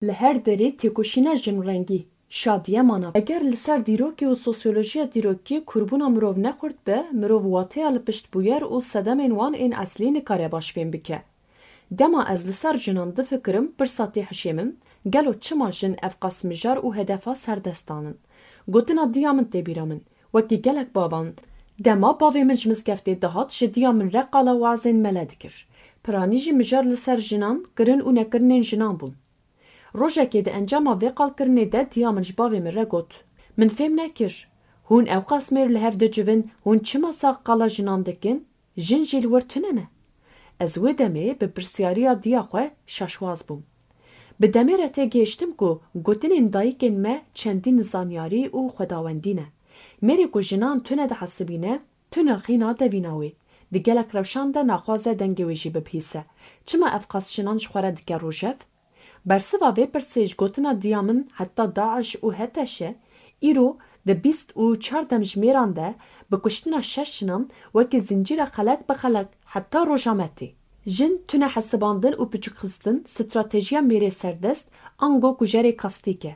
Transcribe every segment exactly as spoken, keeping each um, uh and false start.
Li her derê têkoşîna jin rengî, şadiye mana. Eger li ser dîrokê û sosyolojiya dîrokî kûrbûna mirov nexurt be, mirov wateya li pişt bûyer û sedemên wan ên eslî nikare baş fêm bike. Dema ez li ser jinan difikirim, pirsa tê hişê min, gelo çima jin evqas mijar û hedefa serdestan in? Gotina diya min tê bîra min, wekî gelek bavan. Dema bavê min ji mizgeftê dihat, ji diya min re qala wazên mele dikir. Piranî jî mijar li ser jinan, kirin û nekirinên jinan bûn. Rojekê di encama vê qalkirinê de diya min ji bavê min re got, Min fêm nekir. Hûn ewqas mêr li hev dicivin, hûn çima sax qala jinan dikin? Jin jî li wir tune ne? Ez wê demê bi pirsyariya diya xwe şaşwaz bûm. Bi demê re têgihiştim ku gotinên dayikên me çendî nizanyarî û xwedawendî ne. Mêrê ku jinan tune dihesibîne, tu nirxî nadevîna wê. Di gelek rewşan de naxwaze dengê wê jî bibihîse. Çima evqas jinan ji xwe re dike rojev? Bersiva vê pirsê ji gotina diya min heta DAIŞ û HTŞ, îro di bîst û çar demjimêran de bi kuştina şeş jinan wekî zincîra xelek bi xelek heta roja me tê. Jin tune hesibandin û piçûkxistin stratejiya mêrê serdest ango kujerê kastîk e.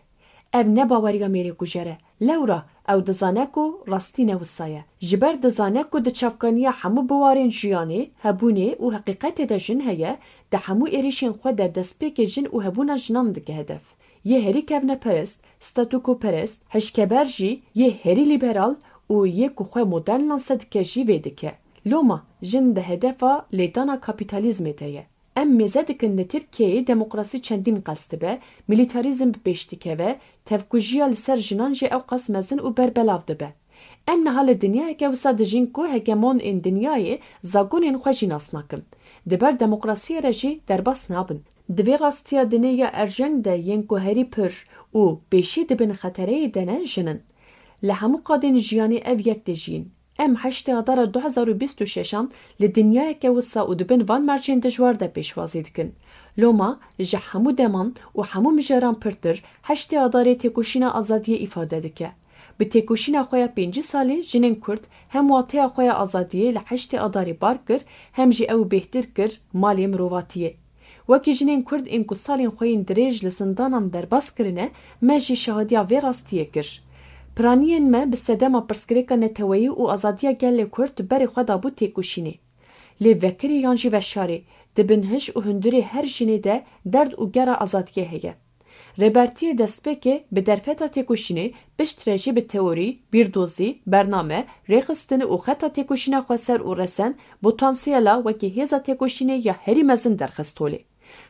Ev ne baweriya mêrê kujer e. Lewra ew dizane ku rastî ne wisa ye. Ji ber dizane ku di çavkaniya hemû biwarên jiyanê, hebûnê û heqîqetê de jin heye, di hemû êrişên xwe de destpêkê jin û hebûna jinan dike hedef. Yê herî kevneperest, statûkoperest, hişkeber jî, yê herî lîberal û yê ku xwe modern lanse dike jî vê dike. Loma jin di hedefa lêdana kapîtalîzmê de ye. Em mêze dikin li Tirkiyeyê demokrasî çendîn qels dibe, milîtarîzm bi pêş dikeve, tevkujiya li ser jinan jî ewqas mezin û berbelav dibe. Em niha li dinyayeke wisa dijîn ku hegemonên dinyayê zagonên xwe jî nas nakin. Di ber demokrasiyê re jî derbas nabin. Di vê rastiya dinê ya erjeng de yên ku herî pir û pêşî di bin xetereyê de ne jin in. Li hemû qadên jiyanê ev yek dijîn. Em heştê Adara du hezar û bîst û şeş an li dinyayeke wisa û di bin van mercên dijwar de pêşwazî dikin. Loma ji hemû deman û hemû mijaran pirtir heştê Adarê têkoşîna azadiyê îfade dike. Bi têkoşîna xwe ya pêncî salî jinên Kurd hem wateya xwe ya azadiyê li heştê Adarê bar kir, hem jî ew bêhtir kir malê mirovatiyê. Wekî jinên Kurd ên ku salên xwe yên dirêj li zindanan derbas kirine, me jî şahadiya vê rastiyê kir. Piraniyên me bi sedema pirsgirêka neteweyî û azadiya gelê Kurd berê xwe dabû têkoşînê. Lê vekirî yan jî veşarî, di bin hij û hundirê her jinê de derd û gera azadiyê heye. Rêbertiyê destpêkê bi derfeta têkoşînê, piştre jî bi teorî, bîrdozî, bername, rêxistin û xeta têkoşîna xweser û resen potansiyela wekî hêza têkoşînê ya herî mezin derxist holê.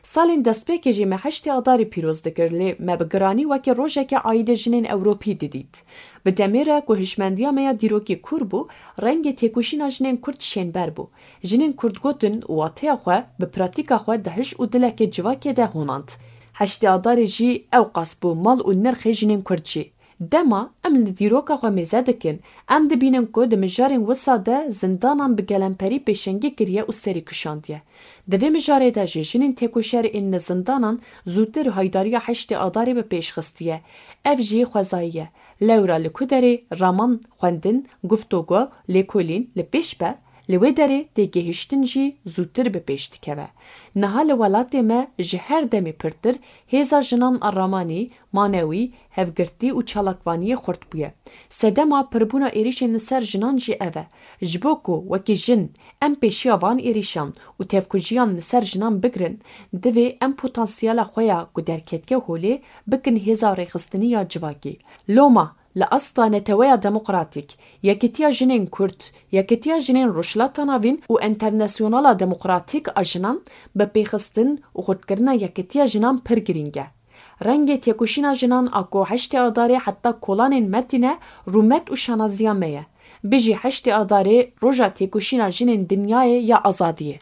Salên destpêkê jî me heştê Adarê pîroz dikir, lê me bi giranî wekî rojeke aîdê jinên Ewropî didît. Bi demê re ku hişmendiya me ya dîrokî kûr bû, rengê têkoşîna jinên Kurd şênber bû. Jinên Kurd gotin û wateya xwe bi pratîka xwe di hij û dilekê civakê de honand. Heştê Adarê jî ewqas bû mal û nirxê jinên Kurd jî. Dema em li dîroka xwe mêze dikin, em dibînin ku di mijarên wisa de zindanan bi gelemperî pêşengî kiriye û serî kişandiye. Di vê mijarê de jî jinên têkoşer ên li zindanan zûtir haydariya heştê Adarê bi pêş xistiye. Ev jî xwezayî ye. Lewra li ku derê raman, xwendin, guftûgo, lêkolîn li pêş be, li wê derê têgihiştin jî zûtir bi pêş dikeve. Niha li welatê me ji her demê pirtir hêza jinan a ramanî, manewî, hevgirtî û çalakvaniyê xurt bûye. Sedema pirbûna êrîşên li ser jinan jî ev e. Ji bo ku wekî jin em pêşiya van êrîşan û tevkujiyan li ser jinan bigirin, divê em potansiyela xwe ya ku derketiye holê bikin hêza rêxistinî ya civakî. Loma, li asta neteweya demokratîk, yekitiya jinên Kurd, yekitiya jinên Rojhilata Navîn û enternasyonala demokratîk a jinan bi pêxistin û xurtkirina yekitiya jinan pir girîng e. Rengê têkoşîna jinan a ku heştê Adarê heta kolanên me tîne rûmet û şanaziya me ye. Bijî heştê Adarê, roja têkoşîna jinên dinyayê ya azadiyê.